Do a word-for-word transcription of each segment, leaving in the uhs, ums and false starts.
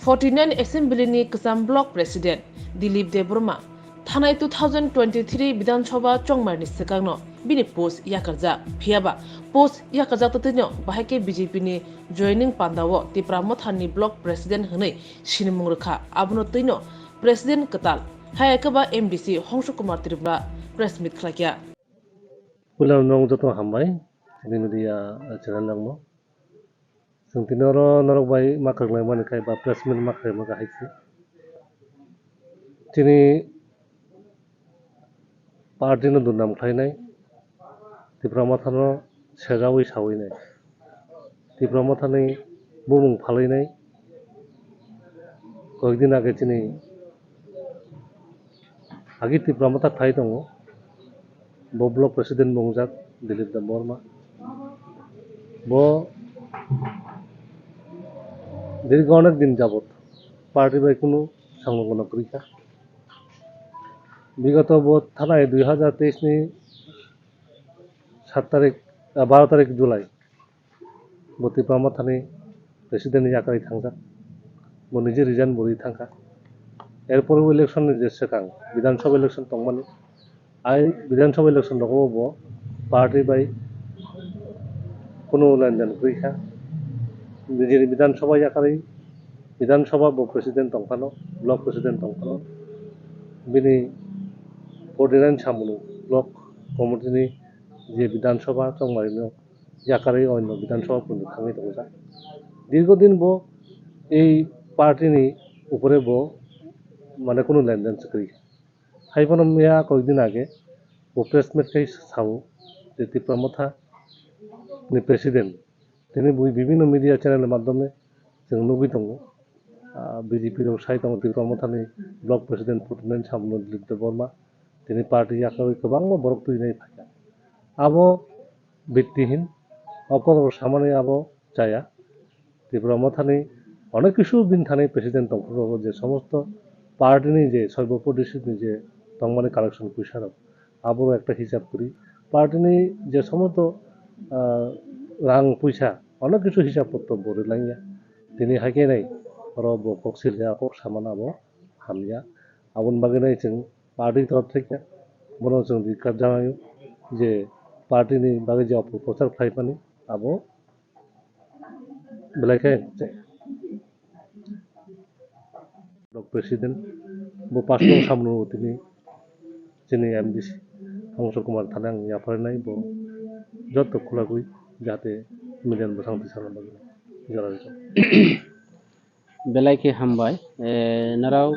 Forty nine Assembly ni kwcham Block President Dilip Debbarma thanai two thousand twenty three Bidhan Sabha chongmar ni swkang no bini post yakarjak. Phiya ba post yakarjak twtwi no bahai khe B J P ni joining panda o Tipra Motha ni Block President hwnwi sinimung rwkha. Abono twi no President kwtal, hai khe ba M D C Hongsu Kumar Tripura press meet khlai kha. Puila nwng joto hambai, chini media channel rokno. Chwng tini oro norok bai ma kwrwnglaimani khai ba press meet ma khlaimani hai se. Chini party no durnam khlainai, Tipra Motha no sejawi sawi nai, Tipra Motha ni bumung phalwi nai, koyekdin age chini agi Tipra Motha khlai tongo. Bo block president bo wngjak Dilip Debbarma. Bo dirgho onek din jabot party bai kunu sanglogono kwrwi kha. Bigoto bo thanai dui hajar teis ni sat tarik, ah, baro tarik July. Bo Tipra Mothani president ni yakarwi thangjak. Bo nije resign bo rwi thangkha. Erpor o election ni je swkang, Bidhan Sabha election tongmani. Ai Bidhan Sabha election rogo bo party bai kunu lenden kwrwi kha. Nijini Bidhan Sabha yakarwi, Bidhan Sabha bo president tongphano, block president tongphano. Bini forty nine samung block committee ni je Bidhan Sabha chongmani no yakarwi oino Bidhan Sabha pundu thangwi tongjak. Dirgho din bo ei party ni upore bo mane kunu lenden se kwrwi. Hai phano miya koyekdin age bo press meet khai sao je Tipra Motha ni president tini bo bibhinno media channel ni madhyome chwng nugwi tongo. Ah, B J P rok sai tongo Tipra Mothani block president forty nine samung Dilip Debbarma. Tini party yakarwi kwbangma borok twi nai phaikha. Abo bittihin, okorok samani abo chaya. Tipra Mothani onek kisu bini thani president tongphuru je somosto party ni je soibo district ni je tongmani collection puisa rok, aboro ekta hisab kwrwi. Party ni je somosto, ah, rang puisa onek kisu hisab potro bo rwlangya. Tini haikhe nai oro bo kok silya, kok samana abo hamya. Aboni bagwi nai chwng party ni torop thai khe bono chwng rikha janaio je party ni bagwi je opoprochar khlaimani abo belai khe block president bo pastor samung tini chini M D C Hongsu Kumar thani ang yapharnai bo joto khulagwi jate media ni bwskango tisana bagwi jora rijak. Belai khe hambai. Eh, norok,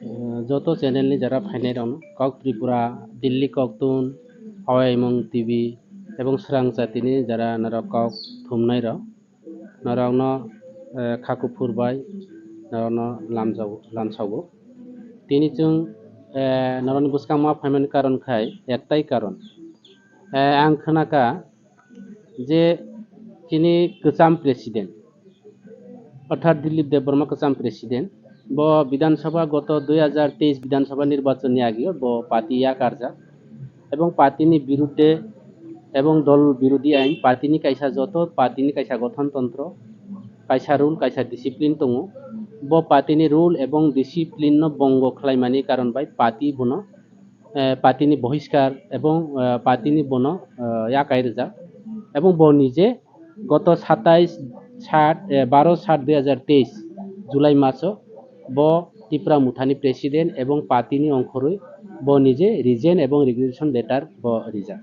eh, joto channel ni jara phainai rokno, Kok Tripura, Delhi Koktun, Hawaimung T V, ebong Srang Chati ni jara norok kok thumnai rok, norokno, eh, kha kuphur bai norokno lamjao-, lamsago. Tini chwng, eh, norokni bwskang ma phaimani karon khai ektai karon. Eh, ang khwnakha je chini kwcham president, orthat Dilip Debbarma kwcham president, bo Bidhan Sabha goto dui hajar teis Bidhan Sabha nirbachon ni ageo bo party yakarjak, ebong party ni birudde ebong dol birodi ain, party ni kaisa joto party ni kaisa gothon tontro, kaisa rule, kaisa discipline tongo. Bo party ni rule ebong discipline no bongo khlaimani karon bai party bono, eh, party ni bohiskar ebong, eh, party ni bono, eh, yakai rijak. Ebong bo nije goto satais sat, eh, baro sat dui hajar teis July maso bo Tipra Mothani president ebong party ni ongkhorwi bo nije resign ebong resignation letter bo rijak.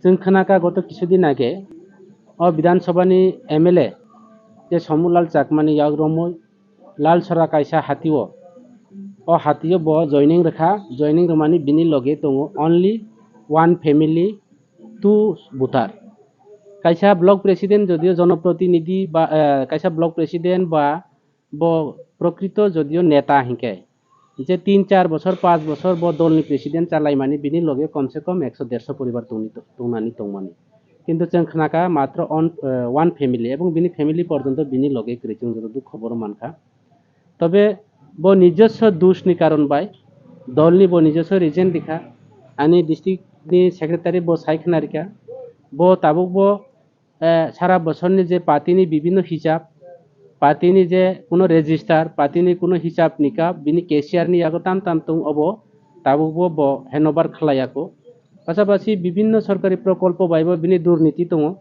Chwng khwnakha goto kisudin age o Bidhan Sabha ni M L A je Somulal Chakmani yak romwi Lalsora kaisa hatio, o hatio bo joining rwkha, joining rwmani bini loge tongo only one family, two voter. Kaisa block president jodio jonoprotinidhi ba, eh, kaisa block president ba bo prokrito jodio neta hinkhe, je tin char bochor, panch bochor bo dolni president chalaimani bini loge komse kom ekso derso poribar tongni-, tongnani tongmani. Kintu chwng khnakha matro on, eh, one family, ebong bini family porjonto bini loge kwrwi, chwng joto dukho boro mankha. Tobe bo nijoswo dusni karon bai dolni bo nijoswo resign rikha, ani district ni secretary bo sai khna rikha, bo tabuk bo eh, sara bosorni je party ni bibinno hisab, party ni je kuno register, party ni kuno hisab nikab, bini cashier ni yago tam tam tong obo tabuk bo bo handover khlai ya kho. Pasapasi bibinno sorkari prokolpo bai bo bini durniti tongo.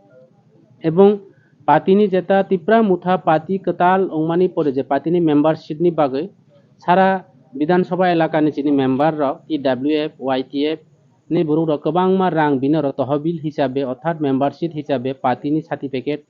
Ebong party ni jeta Tipra Motha party kwtal wngmani pore je party ni membership ni bagwi sara Bidhan Sabha elaka ni chini member rok, T W F, Y T F ni borok rok kwbangma rang bini oro tohobil hisabe orthat membership hisabe party ni certificate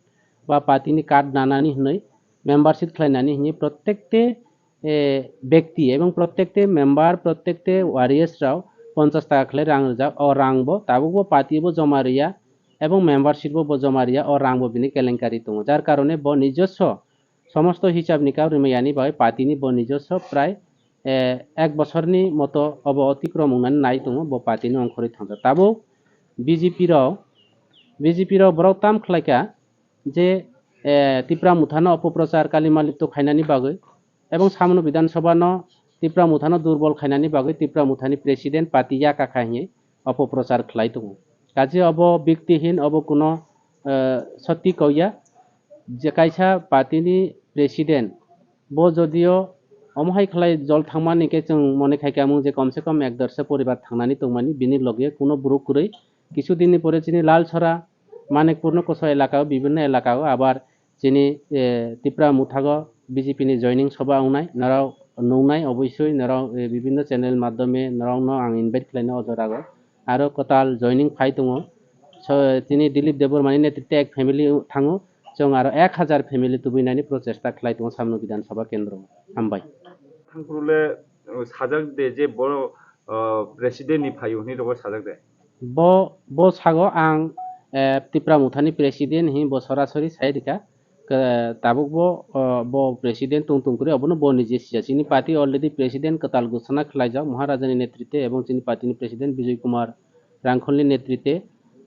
ba party ni card nanani hinwi membership khlainani hinwi prottekte, eh, bekti ebong prottekte member, prottekte warriors rok ponchash taka khlai rang rijak. O rang bo tabuk bo party bo joma riya ebong membership bo bo joma riya, o rang bo bini kelenkari tongo. Jar karone bo nijosso somosto hisab nikab rimani bagwi party ni bo nijosso prai, eh, ek bosorni moto obo otikrom wngnani nai tongo bo party ni ongkhorwi thansa. Tabuk B J P rok, B J P rok borok tam khlaika je, eh, Tipra Mothano opoprochar kalimalipto khainani bagwi ebong samno Bidhan Sabhano Tipra Mothano durbol khainani bagwi Tipra Mothani president party yaka kha hinwi opoprochar khlai tongo. Kaje obo biktihin, obo kuno, eh, sotti kauya je kaisa party ni president bo jodio omo hai khlai jol thangmani khe chwng mone khai kha mung je komse kom ek dorsa poribar thangnani tongmani bini loge kuno borok kwrwi. Kisu dinni pore chini Lalsora, Manikpurno koso elakao, bibinno elakao abar chini, eh, Tipra Mothago B J P ni joining soba wngnai, norok nungnai obosoi, norok, eh, bibinno channel maddhome norokno ang invite khlainai o jorago. Aro kwtal joining phai tongo. So, chini Dilip Debbarmani netrite ek family thango, chwng aro ek hajar family tubui nani prochesta khlai tongo samno Bidhan Sabha kendro. Hambai. Thangphuru le, uh, sajak de je bo, uh, president ni phaio hinwi rogo sajak de. Bo, bo sago ang, eh, Tipra Mothani president hi bo sorasori sai rikha. Ke-, tabuk bo, uh, bo president tong tong kwrwi, obono bo nije siya. Chini party already president kwtal ghosona khlaijak Maharaja ni netrite ebong chini party ni president Bijoy Kumar Rangkhol ni netrite.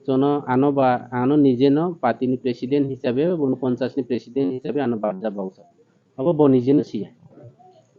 Jono ano ba, ano nije no party ni president hisabe, bono ponchas ni president hisabe ano barja bausa. Abo bo nijeno siya.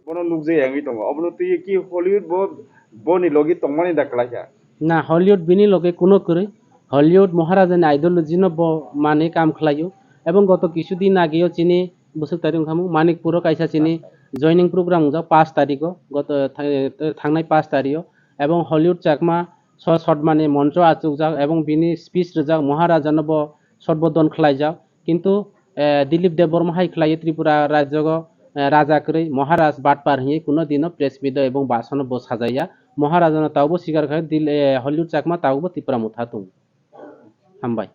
Bono nukjaya wngwi tongo. Obono twi ki Hollywood bo, boni logi tongmani da kwlaikha? Na, Hollywood bini loge kuno kwrwi. Hollywood Maharaja ni ideology no bo manwi kam khlaio. Ebong goto kisu din ageo chini bwswk tarik wngkha mung Manikpuro kaisa chini joining program wngjak pash tariko, goto tha-, thangnai pash tariko. Ebong Hollywood Chakma so short mani moncho achukjak ebong bini speech rijak Maharaja no bo short bodon khlaijak. Kintu, eh, Dilip Debbarma hai khlaiwi Tripura rajyogo, eh, raja kwrwi Maharaj Batpar hinwi kuno dino press meet o ebong basano bo sajaya. Maharajano tabukbo sikar khlai Dil-, eh, Hollywood Chakma tabukbo Tipra Motha tongo. Hambai.